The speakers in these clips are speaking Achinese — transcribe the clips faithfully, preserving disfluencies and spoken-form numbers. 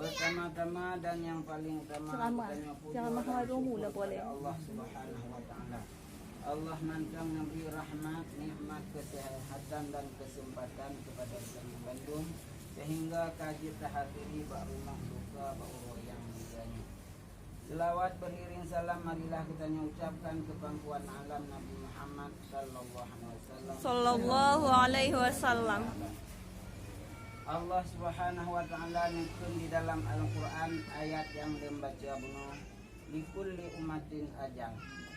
Pertama-tama dan yang paling utama, ceramah, kita nyoe puji ceramah dan syukur kepada Allah Subhanahu wa Taala. Allah mantong neubri rahmat, nikmat, kesehatan dan kesempatan kepada kita bandum, sehingga ka jeuet tahadiri bak rumoh duka bak uroe nyang mulia nyoe. Selawat beriring salam marilah kita nyoe ucapkan keu pangkuan alam Nabi Muhammad sallallahu alaihi wasallam. Sallallahu alaihi wasallam. Allah Subhanahu wa Taala neukheun di dalam Al-Quran ayat nyang lôn baca bunoe, "Likulli ummatin ajal."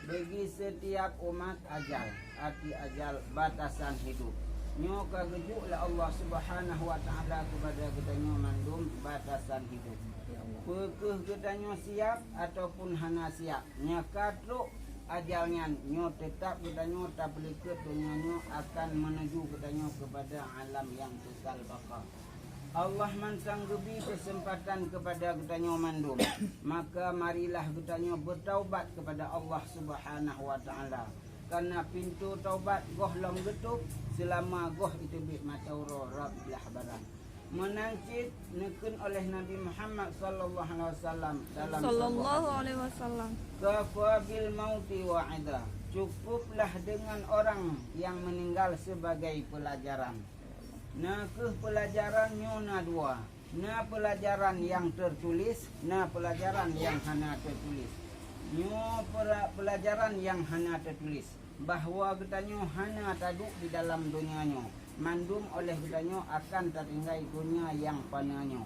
Bagi setiap umat ajal, arti ajal batasan hidup. Nyoe ka geujok lé Allah Subhanahu wa Taala kepada geutanyoe mandum batasan hidup. Peu kheueh geutanyoe siap ataupun hana siap, nyang ka trok ajal nyan, nyoe teutab geutanyoe tapeulikeut donya nyoe akan meunuju geutanyoe kepada alam nyang kekal baka. Allah mantong geubri keuseumpatan kepada geutanyoe mandum, maka marilah geutanyoe beutaubat kepada Allah Subhanahu wa Taala, karena pintoe taubat goh lom geutôb seulama goh iteubiet mata uroe rab blah barang. Meunan cit neukheun oleh Nabi Muhammad sallallahu alaihi wasallam dalam saboh hadis, "Kafa bil mauti wa'idha." Cukuplah dengan orang yang meninggal sebagai pelajaran. Na kheueh peulajaran nyoe na dua. Na peulajaran nyang teutuléh, na peulajaran nyang hana teutuléh. Nyoe peura-, peulajaran nyang hana teutuléh, bahwa geutanyoe hana taduek di dalam donya nyoe. Mandum oleh geutanyoe akan tatinggai donya nyang fana nyoe.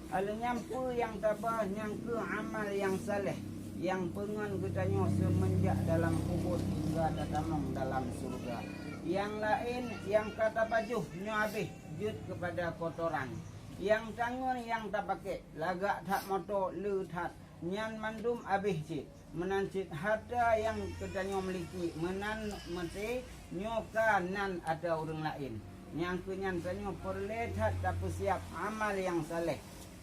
Alheuh nyan peue nyang taba nyang kheueh amal nyang saleh, nyang peungon geutanyoe seumeunjak dalam kubur hingga tatamong dalam syeuruga. Nyang laén nyang ka tapajoh nyoe habéh jeuet keupada kotoran. Nyang tangon nyang tapakék lagak that moto le that, nyan mandum habéh cit. Meunan cit hareuta nyang geutanyoe miliki meunan maté nyoe ka nan atra ureuëng laén. Nyang keu nyan tanyoe peureulée that tapeusiab amal nyang saleh.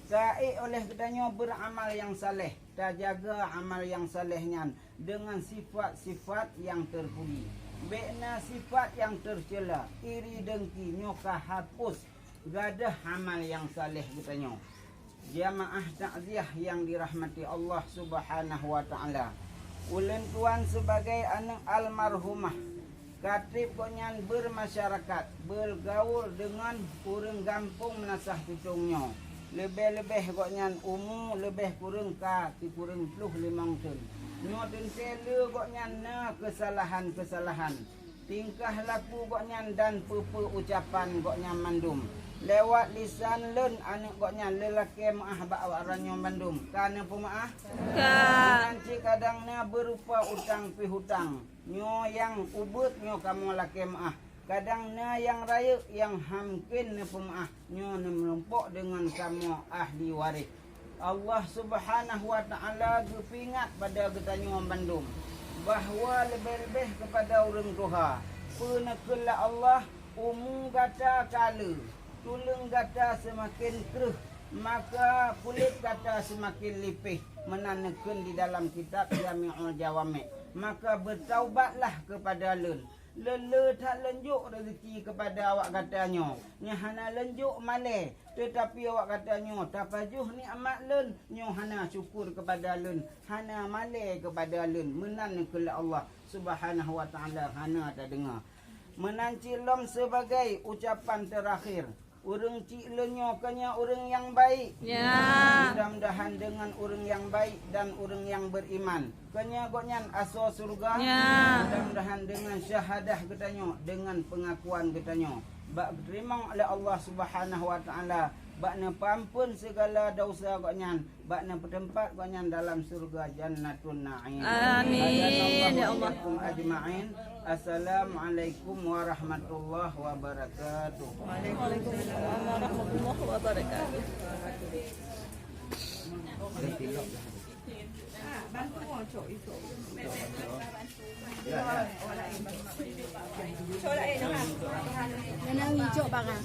Ka ék oleh geutanyoe beuramal nyang saleh, tajaga amal nyang saleh nyan deungon sifat-sifat nyang teupuji. Bék na sifat nyang teucela, iri, dengki, nyoe ka hapus gadôh amal nyang saleh geutanyoe. Jamaah takziah nyang dirahmati Allah Subhanahu wa Taala, ulôn tuan sibagai aneuëk almarhumah, ka treb gobnyan beurmasyarakat, beugaul deungon ureuëng gampông Meunasah Tutong nyoe. Leubeh-leubeh gobnyan umu leubeh kureueng ka sikureueng ploh limong thon. Nyoe teuntée le gobnyan na keusalahan-keusalahan. Tingkah laku gobnyan dan peue-peue ucapan gobnyan mandum. Lewat lisan lôn aneuëk gobnyan leulakée meuáh bak awak droeneueh mandum. Ka neupeumeuáh? Ka. Nyan cit kadang na beurupa utang piutang. Nyoe nyang ubeuet nyoe kamoe lakée meuáh. Kadang na nyang rayeuk nyang hana mungken neupeumeuáh. Nyoe neumeurumpok deungon kamoe ahli waréh. Allah Subhanahu wa Taala geupeuingat bak geutanyoe bandum bahwa leubeh-leubeh keupada ureuëng tuha. Peue neukheun lé Allah, umu gata ka le, tuleueng gata seumaken kreueh, maka kulét gata seumaken lipéh, meunan neukheun di dalam kitab Jami'ul Jawami'. Maka beutaubatlah keupada Lôn. Lôn le that Lôn jok reuzeuki keupada awak gata nyoe, nyang hana Lôn jok malée, teutapi awak gata nyoe tapajoh nikmat Lôn, nyoe hana syukur keupada Lôn, hana malée keupada Lôn, meunan neukheun lé Allah Subhanahu wa Taala hana tadeungoe. Meunan cit lom sibagai ucapan teurakhé, ureuëng chik Lôn nyoe keuh nyan ureuëng nyang baik. Ya. Mudah-mudahan deungon ureuëng nyang baik dan ureuëng nyang beriman, keuh nyan gobnyan asoe syeuruga. Ya. Mudah-mudahan deungon syahadah geutanyoe, deungon peungakuan geutanyoe, bak geuteurimong lé Allah Subhanahu wa Taala, bak neupeuamphon sigala desya gobnyan, bak neupeuteumpat gobnyan dalam syeuruga Jannatun Naim. Amin, ya Allah. Hadanallahu wa iyyakum ajma'in. Assalamualaikum warahmatullahi wabarakatuh. Waalaikumsalam warahmatullahi wabarakatuh. Nana ngicok barang.